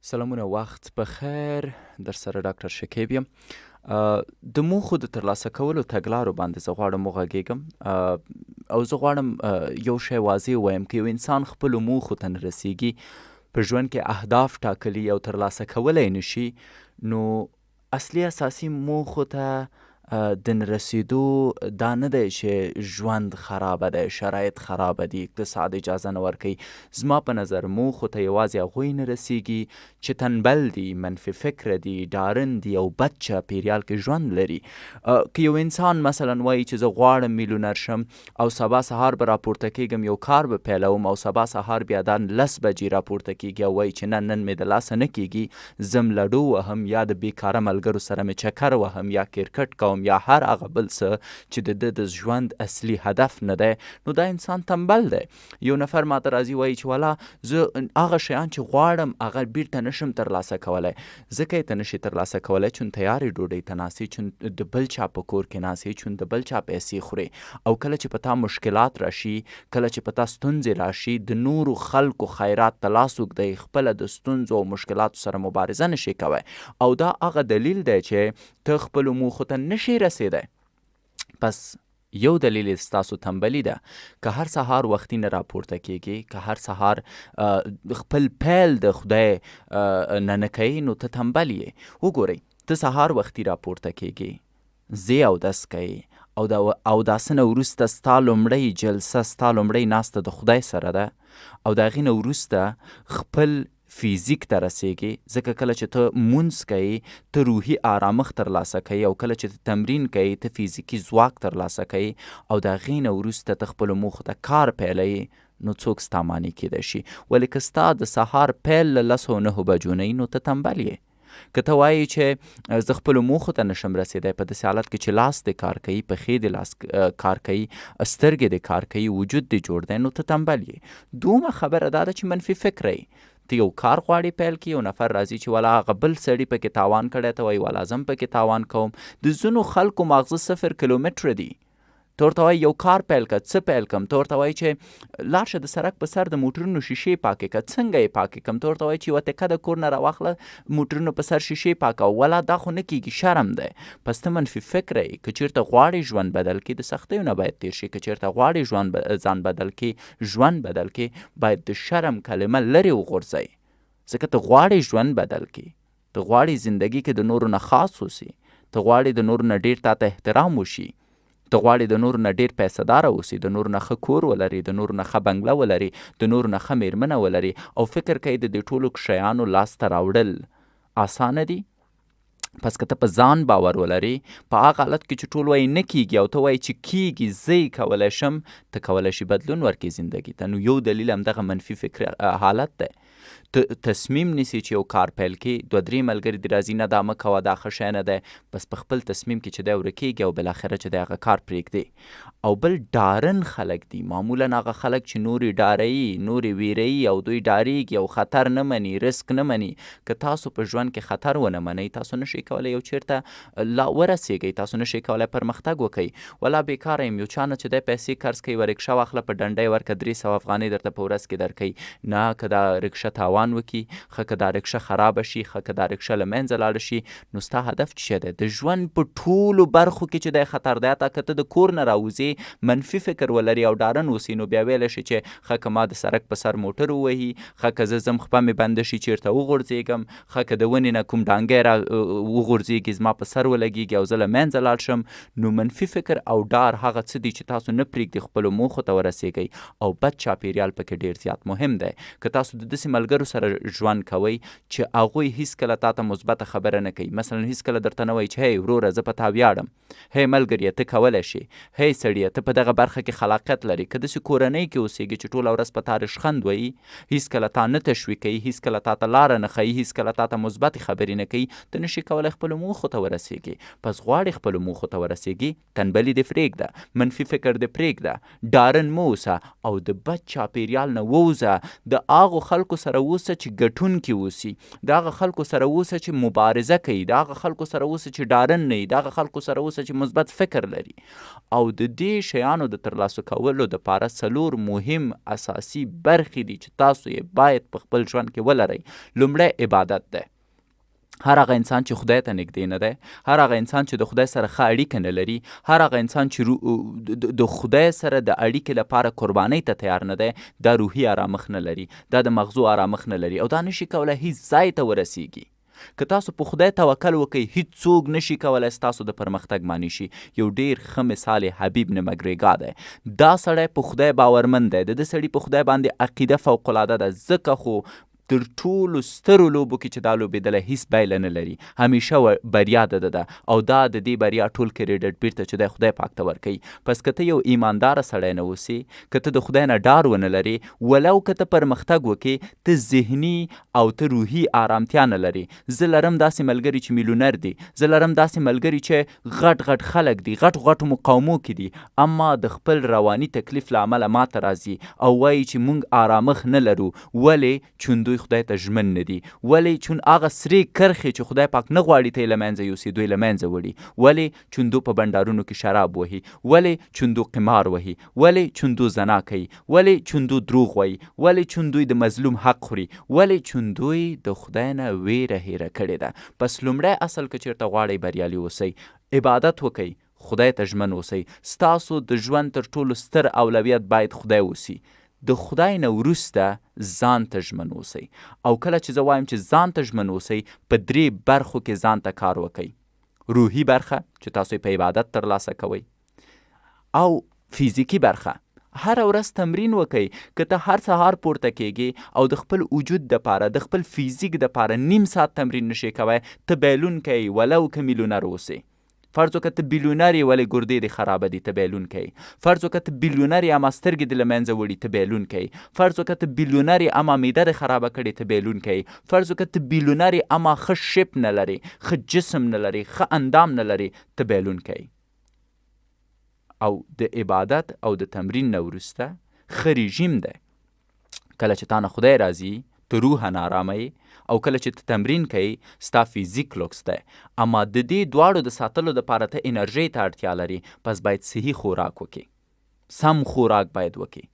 سلامونه وخت په خیر در سره ډاکټر شکیب یم. د موخو د ترلاسه کولو تګلارو باندې زه غواړم وغږیږم او زه غواړم یو شی واضح ووایم، که یو انسان خپلو موخو ته نه رسیږي، په ژوند کې اهداف ټاکلي او ترلاسه کولی نشي، نو اصلي اساسي موخو ته د نه رسېدو دا نه دی چې ژوند خرابه دی، شرایط خرابه دي، اقتصاد اجازه نه ورکوي. زما په نظر موخو ته یوازې هغوی نه رسېږي چې تنبل دي، منفي فکره دي، ډارن دي او بد چاپېریال کې ژوند لري. که یو انسان مثلا وایي چې زه غواړم میلیونر شم او سبا سهار به راپورته کېږم، یو کار به پیلوم او سبا سهار بیا دا 10 بجې راپورته کېږي او وایي چې نه، نن مې د لاسه نه کېږي، ځم لډو وهم یا د بیکاره ملګرو سره مې چکر وهم یا کرکټ کوم یا هر هغه بل څه چې د ده د ژوند اصلي هدف نه دی، نو دا انسان تنبل دی. یو نفر ماته راځي وایي چې والا زه هغه شیان چې غواړم هغه بیرته نشم ترلاسه کولی. ځکه یې ته نشې ترلاسه کولی چون تیارې ډوډۍ ته ناست یې، چون د بل چا په کور کې ناست یې، چون د بل چا پیسې خورې او کله چې په تا مشکلات راشي، کله چې په تا ستونزې راشي، د نورو خلکو خیرات ته لاس اوږدوي، خپله د ستونزو او مشکلاتو سره مبارزه نشې کوی او دا هغه دلیل دی چې ته خپلو موخو ته نشې رسیدی. پس یو دلیل یې ستاسو تنبلي ده. که هر سهار وختي نه راپورته کیږې، که هر سهار خپل پیل د خدای نه نه کوې، نو ته تنبل یې. وګورئ، ته سهار وختي راپورته کیږې، ځې اودس کوې او د اوداسه نه وروسته ستا لومړۍ جلسه، ستا لومړۍ ناسته د خدای سره ده او د هغې نه وروسته خپل فزیک ته رسیږې، ځکه کله چې ته مونځ کوې ته روحي آرامښت ترلاسه کوې او کله چې ته تمرین کوې ته فزیکي ځواک ترلاسه کوې او د هغې نه وروسته ته خپلو موخو ته کار پیلوې، نو څوک ستا مانع کیدای شي؟ ولې که ستا د سهار پیل له لسو او نهو بجو نه وي، نو ته تنبل یې. که ته وایې چې زه خپلو موخو ته نشم رسیدای، په داسې حالت کې چې لاس دې کار کوي، پښې دې لاس کار کوي، سترګې دې کار کوي، وجود دې جوړ دی، نو ته تنبل یې. دومه خبره دا ده چې منفي فکره یې. ته یو کار غواړې پیل کړې، یو نفر راځي چې والا هغه بل سړي پکې تاوان کړی، ته وایي والا زه هم پکې تاوان کوم. د ځینو خلکو ماغزه 0 کیلومتره دي. ته ورته وایي یو کار پیل که، څه پیل کم؟ ته ورته وایي چې لاړ شه د سرک په سر د موټرونو شیشې پاکې که، څنګه یې پاکې کم؟ ته ورته وایي چې یوه تکه د کور نه راواخله، موټرونو په سر شیشې پاکه، ولا دا خو نه کیږي، شرم دی. پس ته منفي فکره یې. که چیرته غواړې ژوند بدل کړې، د سختیو نه باید تیر شې. که چیرته غواړې ژوند ځان بدل کړې، ژوند بدل کړې، باید د شرم کلمه لرې وغورځوې، ځکه ته غواړې ژوند بدل کړې، ته غواړې زندګي کې د نورو نه خاص اوسې، ته غواړې د نورو نه ډیر تا ته احترام وشي، ته غواړې د نورو نه ډیر پیسهداره اوسې، د نورو نه ښه کور ولرې، د نورو نه ښه بنګله ولرې، د نورو نه ښه میرمنه ولرې او فکر کوې د دې ټولو شیانو لاسته راوړل اسانه دي. پس که ته په ځان باور ولرې، په هغه حالت کې چې ټول وایي نه کیږي او ته وایي چې کیږي، زه یې کولی شم، ته کولی شې بدلون ورکړې زندګي ته. نو یو دلیل همدغه منفي فکر حالت دی. ته تصمیم نیسې چې یو کار پیل کړې، دوه درې ملګري دې راځي، نه دا مه کوه، دا ښه شی نه دی، بس په خپل تصمیم کې چې دی ورکېږي او بالاخره چې دی هغه کار پرېږدې. او بل ډارن خلک دي، معمولا هغه خلک چې نور یې ډاروي، نور یې ویروي او دوی ډارېږي او خطر نه مني، ریسک نه مني. که تاسو په ژوند کې خطر ونه منئ، تاسو نشئ کولی یو چېرته لا ورسېږئ، تاسو نشئ کولی پرمختګ وکړئ. ولا بېکاره یم، یو چا نه چې دی پیسې قرض کوي، یوه ریکشه واخله، په ډنډه یې ورکړه، 300 افغانۍ درته په ورځ کې درکوي. نه، که دا ریکشه تاوان وکړي، ښه که دا ریکشه خرابه شي، ښه که دا ریکشه له منځه لاړه شي، نو ستا هدف څه شی دی؟ د ژوند په ټولو برخو کې چې دی خطر دی. حتی که ته د کور نه راوځې، منفي فکر ولرې او ډارن اوسې، نو بیا ویلی شې چې ښه که ما د سرک په سر موټر ووهي، ښه که زه ځم خپه مې بنده شي چېرته وغورځېږم، ښه که د ونې نه کوم ډانګی را وغورځېږي زما په سر ولګېږي او زه له منځه لاړ شم. نو منفي فکر او ډار هغه څه دي چې تاسو نه پرېږدي خپلو موخو ته ورسېږئ او بد چاپېریال پکې ډېر زیات مهم دی. که تاسو د داسې ملګرو سره ژوند کوئ چې هغوی هیڅکله تا ته مثبته خبره نه کوي، مثلا هیڅکله درته نه وایي چې هی وروره زه په تا ویاړم، هی ملګریه ته کولی شې، هی سړیه ته په دغه برخه کې خلاقیت لرې. که داسې کورنۍ کې اوسېږې چې ټوله ورځ په تا رشخند وایي، هیڅکله تا نه تشویقوي، هیڅکله تا ته لاره نه ښیي، هیڅکله تا ته مثبتې خبرې نه کوي، ته نشې کولی خپلو موخو ته ورسېږې. پس غواړې خپلو موخو ته ورسېږې، تنبلي دې پرېږده، منفي فکر دې پرېږده، ډارن مه اوسه او د بد چاپېریال نه ووځه، د هغو خلکو سره اوسه اوسه چې ګټونکي اوسي، د هغه خلکو سره اوسه چې مبارزه کوي، د هغه خلکو سره اوسه چې ډارن نه وي، د هغه خلکو سره اوسه چې مثبت فکر لري. او د دې شیانو د ترلاسه کولو دپاره څلور مهم اساسي برخې دي چې تاسو یې باید په خپل ژوند کې ولرئ. لومړی عبادت دی. هر هغه انسان چې خدای ته نږدې نه دی، هر هغه انسان چې د خدای سره ښه اړیکه نه لري، هر هغه انسان چې د خدای سره د اړیکې لپاره قربانۍ ته تیار نه دی، دا روحي آرامښت نه لري، دا د مغزو آرامښت نه لري او دا نشي کولای هیڅ ځای ته ورسیږي. که تاسو په خدای توکل وکړئ، هیڅوک نشي کولای ستاسو د پرمختګ مانع شي. یو ډیر ښه مثال یې حبیب نمګریګا دی. دا سړی په خدای باورمند دی، د ده سړي په خدای باندې عقیده فوق العاده ده، ځکه خو تر ټولو سترو لوبو کې چې دا لوبېدلی هیڅ بایله نه لري، همیشه بریا د ده ده او دا د دې بریا ټول کریډټ بیرته چې دی خدای پاک ته ورکوي. پس که ته یو ایمانداره سړی نه اوسې، که ته د خدای نه ډار ونه لرې، ولو که ته پرمختګ وکړې، ته ذهني او ته روحي آرامتیا نه لرې. زه لرم داسې ملګري چې میلیونر دي، زه لرم داسې ملګري چې غټ غټ خلک دي، غټو غټو مقاومو کې دي، اما د خپل رواني تکلیف له امله ماته راځي او وایي چې مونږ آرامښت نه لرو. ولې؟ چون دوی خدای ته ژمن نه دي. ولې؟ چون هغه سرې کرښې چې خدای پاک نه غواړي ته یې له منځه یوسې، دوی له منځه وړي. ولې؟ چون دو په بنډارونو کې شراب وهي. ولې؟ چون دو قمار وهي. ولې؟ چون دو زنا کوي. ولې؟ چون دو دروغ وایي. ولې؟ چون دوی د مظلوم حق خوري. ولې؟ چون دوی د خدای نه ویره هیره کړې ده. پس لومړی اصل که چیرته غواړئ بریالي اوسئ، عبادت وکړئ، خدای ته ژمن اوسئ. ستاسو د ژوند تر ټولو ستر اولویت باید خدای اوسي. د خدای نه وروسته ځان ته ژمن اوسئ. او کله چې زه وایم چې ځان ته ژمن اوسئ، په درې برخو کې ځان ته کار وکړئ. روحي برخه چې تاسو یې په عبادت ترلاسه کوئ، او فزیکي برخه. هره ورځ تمرین وکړئ. که ته هر سهار پورته کیږې او د خپل وجود دپاره، د خپل فزیک دپاره نیم ساعت تمرین نشې کوی، ته بایلونکی یې، ولو که میلیونر اوسې. فرض وکړه ته بیلیونر یې، ولې ګردې دې خرابه دي، ته بایلونکی یې. فرض وکړه ته بیلیونر یې اما سترګې دې له منځه وړي، ته بایلونکی یې. فرض وکړه ته بیلیونر یې اما معده دې خرابه کړې، ته بایلونکی یې. فرض وکړه ته بیلیونر یې اما ښه شیپ نه لرې، ښه جسم نه لرې، ښه اندام نه لرې، ته بایلونکی یې. او د عبادت او د تمرین نه وروسته ښه رژیم دی. کله چې تا نه خدای راضي، ته روحاً آرامه یې، او کله چې ته تمرین کوې ستا فزیک لوکس دی. اما د دې دواړو د ساتلو دپاره ته انرژۍ ته اړتیا لرې، پس باید صحي خوراک وکړې، سم خوراک باید وکړې،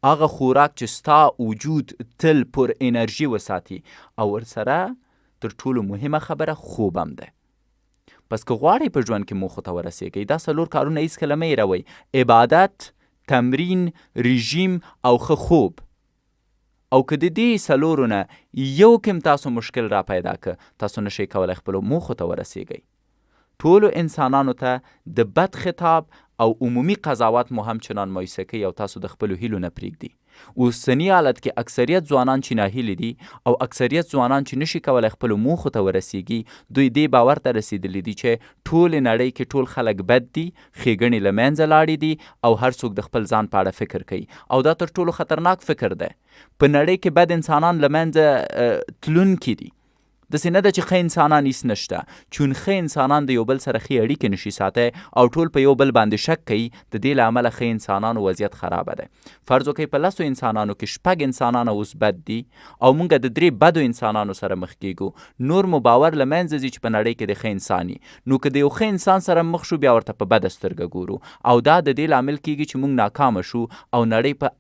هغه خوراک چې ستا وجود تل پر انرژي وساتي. او ورسره تر ټولو مهمه خبره خوب هم دی. پس که غواړئ په ژوند کې موخو ته ورسیږئ، دا څلور کارونه هیڅکله مه هېروئ: عبادت، تمرین، رژیم او ښه خوب. او که د دې څلورو نه یو کې هم تاسو مشکل را پیدا که، تاسو نشئ کولی خپلو موخو ته ورسیږئ. ټولو انسانانو ته د بد خطاب او عمومي قضاوت مو همچنان مایوسه کوي او تاسو د خپلو هیلو نه پرېږدي. اوسني حالت کې اکثریت ځوانان چې ناهیلي دي او اکثریت ځوانان چې نشي کولی خپلو موخو ته ورسیږي، دوی دې باور ته رسیدلي دي چې ټولې نړۍ کې ټول خلک بد دي، ښېګڼې له منځه لاړې دي او هر څوک د خپل ځان په اړه فکر کوي. او دا تر ټولو خطرناک فکر دی. په نړۍ کې بد انسانان له منځه تلونکي دي. داسې نه ده چې ښه انسانان هیڅ نشته، چون ښه انسانان د یو بل سره ښې اړیکې نشي ساتی او ټول په یو بل باندې شک کوي، د دې له امله ښه انسانانو وضعیت خرابه دی. فرض وکړئ په لسو انسانانو کې شپږ انسانان اوس بد دي او مونږ د درې بدو انسانانو سره مخ کیږو، نور مو باور له منځه ځي چې په نړۍ کې د ښه انسان یي، نو که د یو ښه انسان سره مخ شو بیا ورته په بده سترګه ګورو او دا د دې لامل کیږي چې مونږ ناکامه شو او نړۍ په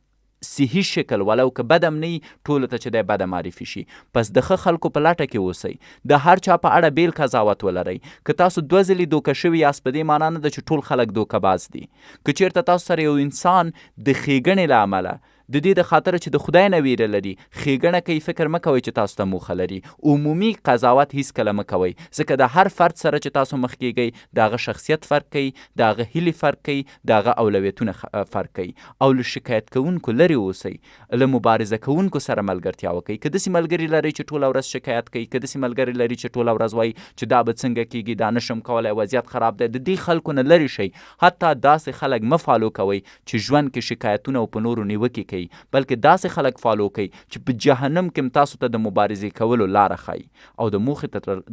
صحي شکل ولو که بد هم نه وي ټولو ته چې دی بده معرفي شي. پس د ښه خلکو په لټه کې اوسئ. د هر چا په اړه بېل قضاوت ولرئ. که تاسو دوه ځلې دوکه شوي یاست په دې مانا نه ده چې ټول خلک دوکه باز دي. که چېرته تاسو سره یو انسان د ښېګڼې له امله د دې د خاطره چې د خدای نه ویره لري ښېګڼه کوي فکر مه کوئ چې تاسو ته موخه لري. عمومي قضاوت هیڅکله مه کوئ، ځکه د هر فرد سره چې تاسو مخ کیږئ د هغه شخصیت فرق کوي، د هغه هیلې فرق کوي، د هغه اولویتونه فرق کوي. او له شکایت کوونکو لرې اوسئ، له مبارزه کوونکو سره ملګرتیا وکړئ. که داسې ملګري لرئ چې ټوله ورځ شکایت کوي، که داسې ملګري لرئ چې ټوله ورځ وایي چې دا به څنګه کیږي، دا نشم کولای، وضعیت خراب دی، د دې خلکو نه لرې شئ. حتی داسې خلک مه فالو کوئ چې ژوند کې شکایتونه او په نورو نیوکې کوي، بلکې داسې خلک فالو کړئ چې په جهنم کې هم تاسو ته د مبارزې کولو لاره ښايي. او د موخې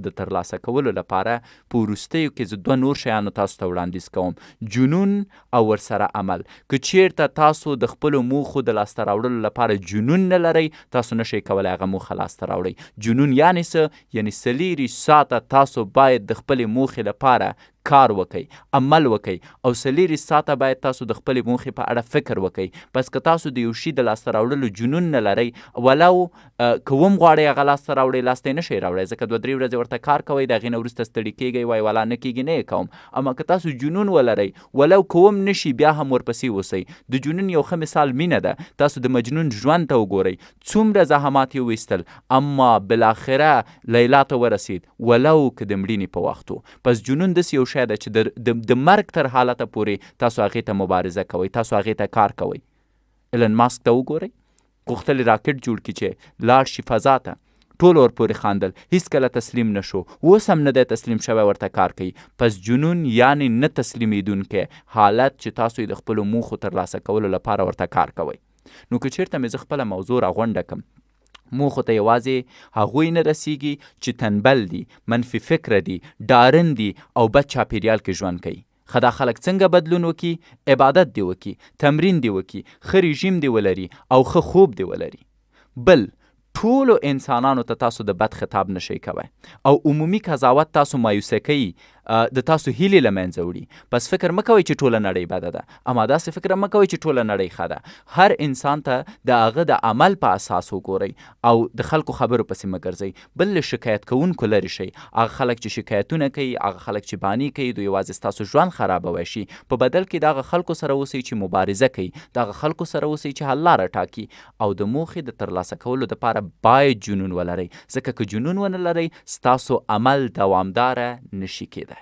د ترلاسه کولو لپاره په وروستیو کې زه دوه نور شیانو تاسو ته وړاندیز کوم، جنون او ورسره عمل. که چیرته تاسو د خپلو موخو د لاسته راوړلو لپاره جنون نه لرئ، تاسو نه شئ کولای هغه موخه لاسته راوړئ. جنون یعنې څه؟ یعنې څلیریشت ساعته تاسو باید د خپلې موخې لپاره کار وکړئ، عمل وکړئ او څلیریشت ساعته باید تاسو د خپلې موخې په اړه فکر وکړئ. پس که تاسو د یو شي د لاسته راوړلو جنون نه لرئ، ولو که وم غواړئ هغه لاسته راوړئ، لاسته یې نه شئ راوړی، ځکه دوه درې ورځې ورته کار کوئ، د هغې نه وروسته ستړي کېږئ، وایئ ولا نه کېږي، نه یې کوم. اما که تاسو جنون ولرئ، ولو که وم نه شي، بیا هم ورپسې اوسئ. د جنون یو ښه مثال مینه ده. تاسو د مجنون ژوند ته وګورئ، څومره زحمات یې وویستل، اما بالاخره لیلا ته ورسېد، ولو که د مړینې په وخت و. پس جنون داسې یو شی ده چې د د د مرګ تر حالته پورې تاسو هغې ته مبارزه کوئ، تاسو هغې ته کار کوئ. ایلن ماسک ته وګورئ، غوښتل یې راکټ جوړ کړي چې لاړ شي فضا ته، ټولو ورپورې خاندل، هیڅکله تسلیم نه شو، اوس هم نه دی تسلیم شوی ورته کار کوي. پس جنون یعنې نه تسلیمېدونکی حالت چې تاسو یې د خپلو موخو ترلاسه کولو لپاره ورته کار کوئ. نو که چېرته مې زه خپله موضوع راغونډه کړم، موخو ته یوازې هغوی نه رسیږي چې تنبل دي، منفي فکره دي، ډارن دي او بد چاپیریال کې ژوند کوي. ښه دا خلک څنګه بدلون وکړي؟ عبادت دې وکړي، تمرین دې وکړي، ښه رژیم دې ولري او ښه خوب دې ولري. بل، ټولو انسانانو ته تاسو د بد خطاب نه شئ کوی او عمومي قضاوت تاسو مایوسه کوي، د تاسو هیلې له منځه وړي. پس فکر مه کوئ چې ټوله نړۍ بده ده، اما داسې فکر هم مه کوئ چې ټوله نړۍ ښه ده. هر انسان ته د هغه د عمل په اساس وګورئ او د خلکو خبرو پسې مه ګرځئ. بل له شکایت کوونکو لرې شئ. هغه خلک چې شکایتونه کوي، هغه خلک چې بانې کوي، دوی یوازې ستاسو ژوند خرابوی شي. په بدل کې د هغه خلکو سره اوسئ چې مبارزه کوي، د هغه خلکو سره اوسئ چې حل لاره ټاکي او د موخې د ترلاسه کولو دپاره باید جنون ولرئ، ځکه که جنون ونه لرئ، ستاسو عمل دوامداره نه شي کېدای.